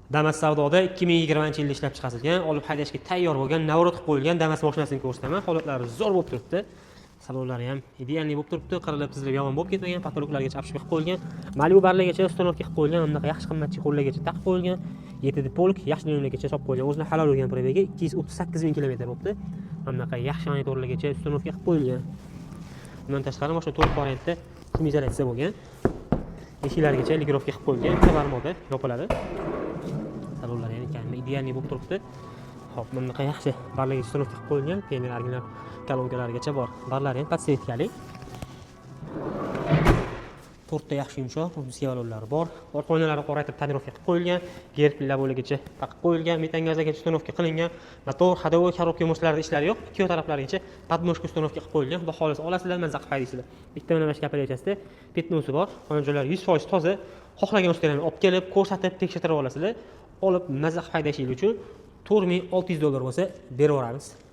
Damas savdoda 2020-yilda ishlab chiqarilgan, olib haydashga tayyor bo'lgan, наворот qilib qo'yilgan Damas mashinasini ko'rsataman. Holatlari zo'r bo'lib turibdi. Salonlari ham идеальный bo'lib turibdi, qirilib, tizilib yomon bo'lib ketmagan, потолок largacha обшивка qilib qo'yilgan, Malibu barlargacha установка qilib qo'yilgan, bunaqa yaxshi qimmat чехол largacha taqib qo'yilgan, 7 полк yaxshi yo'lgacha solib qo'yilgan. O'zini halol yurgan, пробег i 238 ming kilometr bo'libdi. Bunaqa yaxshi monitorlargacha установка qilib qo'yilgan. Bundan tashqari, mashina to'liq variantda шумоизоляция bo'lgan. Eshiklarigacha регулировка qilib qo'yilgan, bitta barmoqda yopiladi. Salonlari ham kami идеальный bo'lib turibdi. Xo'p, bunaqa yaxshi barlarga установка qilib qo'yilgan, Pioneer original kolonkalarigacha bor. Barlari ham подсветка li. To'rtta yaxshi yumshoq diska bor. Orqa oynalari qoraytirib тонировка qilib qo'yilgan, gerb laboligacha taqib qo'yilgan, metan gazlargacha установка qilingan. Motor, ходовой, коробка mostlarida ishlari yo'q. Ikki taraflarigacha подножка установка qilib qo'yilgan. Xudo xohlasa, olasizlar, mazza qilib haydaysizlar. Bitta mana shu kapalachasida пятно si bor. Xonadonlar 100% toza. Xohlagan ustalarni olib kelib, ko'rsatib, tekshirtirib olasizlar. Olib, mazza qilib haydashingiz uchun 4600 dollar bo'lsa berib yuboramiz.